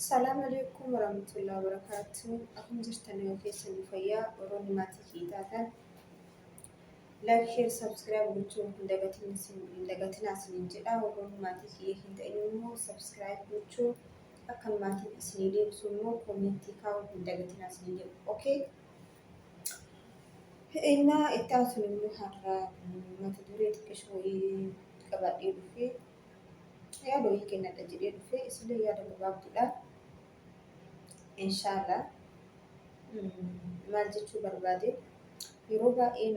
Salaam alaikum warahmatullahi wabarakatuh. Akkam jirtan yoo keessan fayyaa warroonni maatii kee taatan like, share, subscribe gochuu hin dagatin hin dagatinaa isiniin jedha. Warroonni maatii kiyya hin ta'in immoo subscribe gochuu akka maatiin isinii deebisu immoo koomentii kaa'uu hin dagatinaa isiniin jedhu. Okay? Innaa itti aansuun immoo har'a mata duree xiqqishoo wayii qabadhee dhufee yaada wayii kennadha jedhee dhufee isillee yaada gabaabduudha. Inshaallah maal jechuu barbaade yeroo baay'ee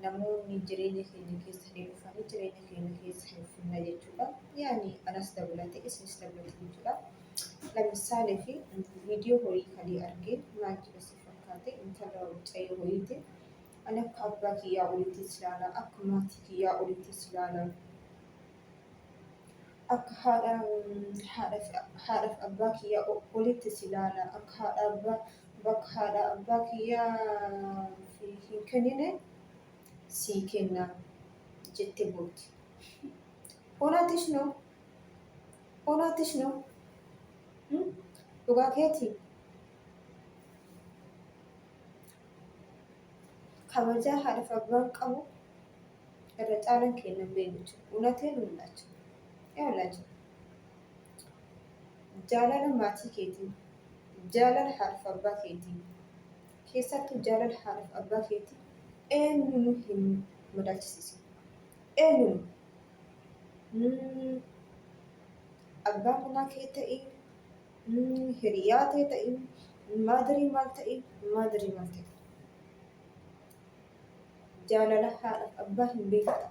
namoonni jireenya keenya keessa ni dhufanii jireenya keenya keessa hin finna jechuudha. Yaani anas dabalate isinis dabalate jechuudha. Lamisaalee fi viidiyoo horii kalee argee maal jedha si fakkaate intala mucayyoo hoyiiti. Ani akka abbaa kiyyaa olitti si ilaala akka maatii kiyyaa olitti si ilaala. Akka haadha haadhaaf abbaa kiyyaa olitti si ilaala. Akka haadha abbaa bakka haadha abbaa kiyyaa hin kennine sii kenna jette booti. Onaatish no? Onaatish no? Dhugaa keetii? Kabajaa haadhaaf abbaan qabu irra caalan keenya hin beeknu jechuudha. Unateen mul'achu. Yaalachu. Jaalala maatii keetii, jaalala haadhaaf abbaa keetii, keessattuu jaalala haadhaaf abbaa keetii eenyuun hin madaalchisiisin. Eenyuun abbaa manaa kee ta'ii, hiriyaa tee ta'ii, maadarii maal ta'ii, maadarii maal ta'ii. Jaalala haadhaaf abbaa hin beektu ta'a.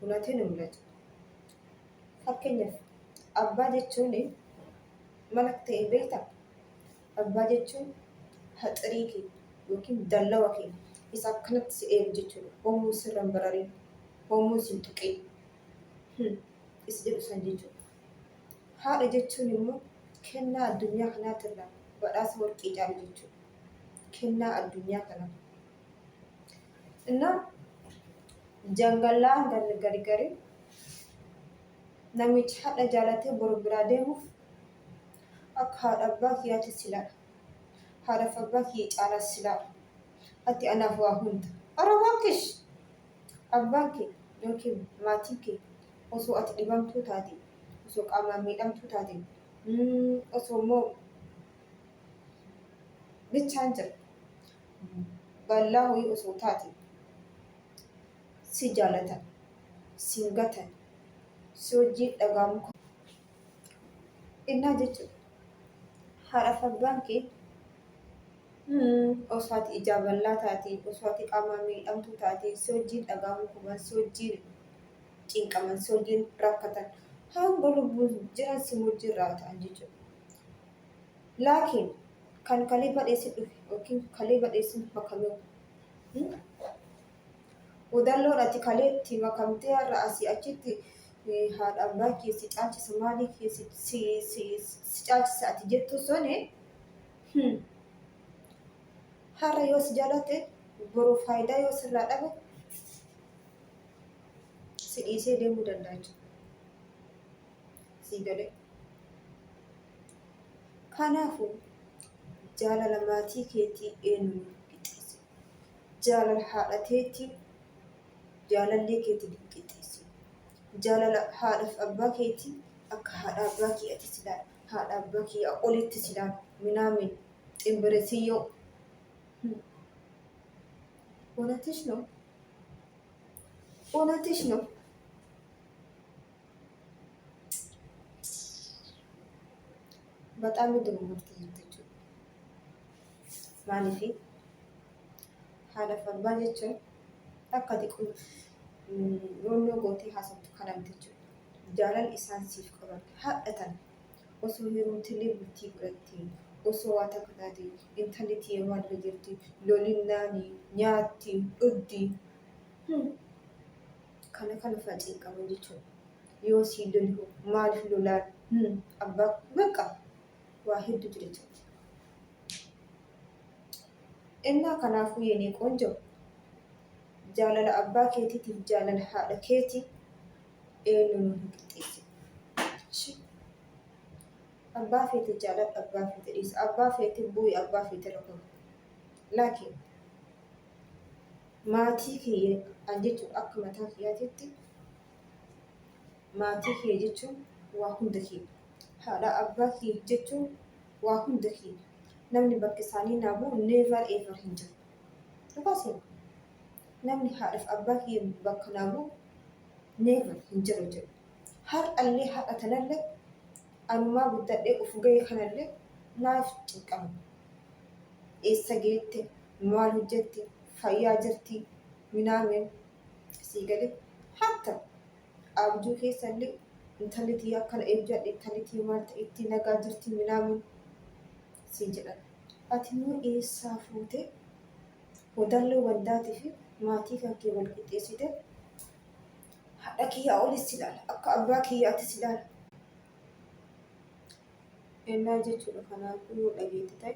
Unateen hin mul'atu. Fakkeenyaaf abbaa jechuun maal akka ta'e beektaa? Abbaa jechuun haxirii kee yookiin dallawa kee isa akkanatti si eegu jechuudha. Hoomuu sirra hin bararin, hoomuu si hin tuqin isa jedhu san jechuudha. Haadha jechuun immoo kennaa addunyaa kanaatirraa badhaasa warqii caalu jechuudha. Kennaa addunyaa kanaa. Innaa jangallaan gargari namichi hadha jaalatee boru biraa deemuuf akka haadha abbaa kiyyaatti si ilaala. Haadhaaf abbaa kiyya caalaa si ilaala. Ati anaaf waa hunda. Ara baakkish! Abbaan kee yookiin maatiin kee osoo ati dhibamtuu taate, osoo qaamaan miidhamtuu taate, osoo immoo bichaan jira ballaa hoyii osoo taate si jaalatan, sin gatan, si wajjiin dhagaa muka innaa jechuudha. Haadhaaf abbaan kee osoo ati ijaa ballaa taate, osoo ati qaamaan miidhamtuu taate, si wajjiin dhagaa mukuban, si wajjiin cinqaman, si wajjiin rakkatan, hanga lubbuun jiran si wajjiin raata'an jechuudha. Laakiin kan kalee badhee si dhufe yookiin kalee badhee si makame Wodalloon ati kalee itti makamtee har'a asii achitti haadha abbaa kee si caalchisa maalii kee si caalchisa ati jettu suni har'a yoo si jaalate boru faayidaa yoo sirraa dhabe si dhiisee deemuu danda'a jechuudha. Sii galee. Kanaafuu jaalala maatii keetii eenyuun qixxeessi. Jaalala haadha teetii jaalallee keetiin hin qixxeessin. Jaalala haadhaaf abbaa keetii akka haadha abbaa kee ati si laala. Haadha abbaa kee olitti si laala. Minaamin ximbireesiyyoo. እውነትሽ ነው። እውነትሽ ነው። በጣም dogoggorte jirti jechuudha. Maaliif haadhaaf abbaa jechuun akka ati yoonnoo gootee haasoftu kana miti jechuudha. Jaalala isaan siif qaban haadhatan osoo heerumtillee bultii godhattee osoo waa takka taate intalli tiyya maalirra jirti lolinnaani nyaatti dhugdi kana kana fa'a cinqaman jechuudha. Yoo sii loli hoo maaliif lolaan abbaa bakka waa hedduu jira jechuudha. Innaa kanaafuu yenee qonjo jaalala abbaa keetiitiif jaalala haadha keetii eenyu nu hin qixxeessin. Abbaa feete jaaladhu, abbaa feete dhiisi, abbaa feete bu'i, abbaa feete rakkoo. Laakiin maatii kiyya an jechuun akka mataa kiyyaatitti maatii kiyya jechuun waa hunda kiyya. Haadha abbaa kiyya jechuun waa hunda kiyya. Namni bakka isaanii naa bu'u never ever hin jiru. Dhugaa seena. Namni haadhaaf abbaa kiyya bakka naa bu'u never hin jiru jedhu. Har'allee har'a tanallee anumaa guddadhee of ga'e kanallee naaf cinqama. Eessa geette? Maal hojjetti? Fayyaa jirti? Minaamin sii gale hatta abjuu keessallee intalli tiyya akkana eebjadhe, intalli tiyya maal ta'etti, nagaa jirti, minaamin siin jedhan. Ati immoo eessaa fuute wadalloo wandaatii fi maatii kan kee wal qixxeessite? Haadha kiyyaa olis ilaala, akka abbaa kiyyaatis ilaala. Ennaa jechuudha. Kanaafuu yoo dhageette ta'e,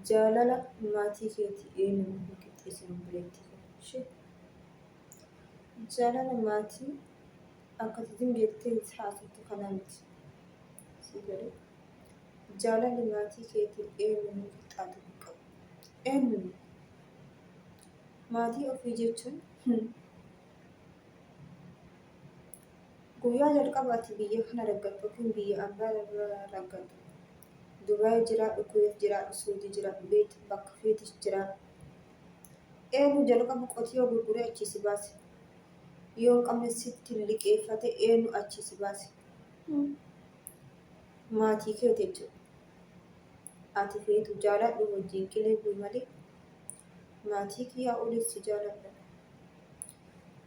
jaalala maatii keetii eenyuun hin qixxeessin, obboleettii koo. Ishee jaalala maatii akka ati jettee haasoftu kanaa miti. Sii galee? Jaalalli maatii keetii eenyuun qixxaatu hin qabu. Eenyuun maatii ofii jechuun guyyaa jalqaba ati biyya kana raggattu yookiin biyya abbaa raggattu, Dubaay jiraadhu, Kuweet jiraadhu, Suudii jiraadhu, beet bakka feetis jiraadhu. Eenyu jalqaba qotiyoo gurguree achii si baase? Yoo hin qabne sitti liqeeffate, eenyu achii si baase? Maatii keeti jechuudha. Ati feetu jaaladhu, wajjin qilee bu'i malee maatii kiyyaa olitti si jaaladha.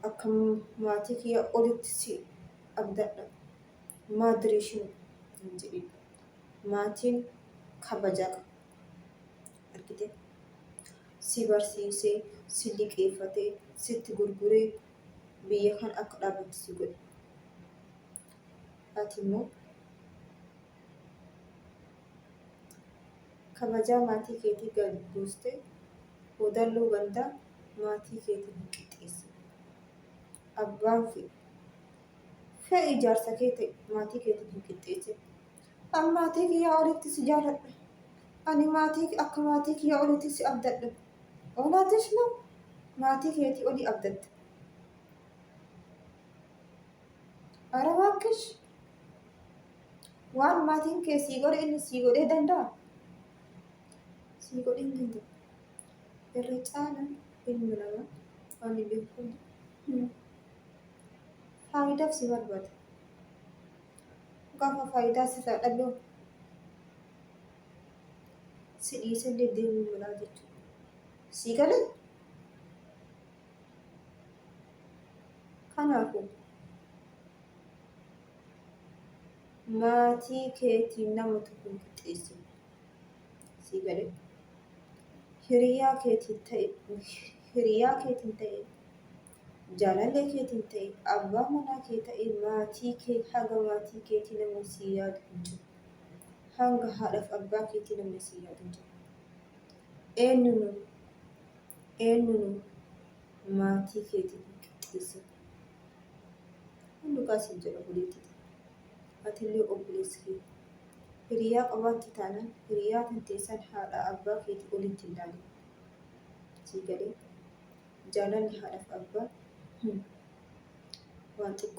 Akka maatii kiyyaa olitti si abdadha. Maadireeshin hin jedhin. Maatiin kabajaa qaba. Argite? Si barsiisee, si liqeeffatee, sitti gurguree biyya kana akka dhaabbattu si godhe. Ati immoo kabajaa maatii keetii gad buustee wadalloo gandaa maatii keetii hin qixxeessin. Abbaan fedhe fe'e ijaarsa kee ta'e maatii keetiin hin qixxeessin. An maatii kiyyaa olitti si jaaladha. Ani maatii akka maatii kiyyaa olitti si abdadha. Olaatis moo maatii keetii olii abdatta? Ara baakkish, waan maatiin kee sii godhe inni sii godhee danda'a? Sii godhee hin danda'u. Irra caala ilmi namaa waan hin beeku faayidaaf si barbaada. Gaafa faayidaa sirraa dhabee si dhiisellee deemuu malaa jechuudha. Sii galee? Kanaafuu maatii keetiin nama tokko hin qixxeessin. Sii galee? Hiriyaa keetiin ta'e, hiriyaa keetiin ta'e, jaalallee keetiin ta'e, abbaa manaa kee ta'e, maatii kee haga maatii keetii namni sii yaadu hin jiru. Hanga haadhaaf abbaa keetii namni sii yaadu hin jiru. Eenyunuu eenyunuu maatii keetiin hin qixxeessin. Hundugaa siin jedha, obboleettii. Atillee obboleessi kee. Hiriyaa qabaatte taanaan hiriyaa tan teessan haadha abbaa keetii olitti hin ilaalin. Sii galee? Jaalalli haadhaaf abbaa waan xiqqoo.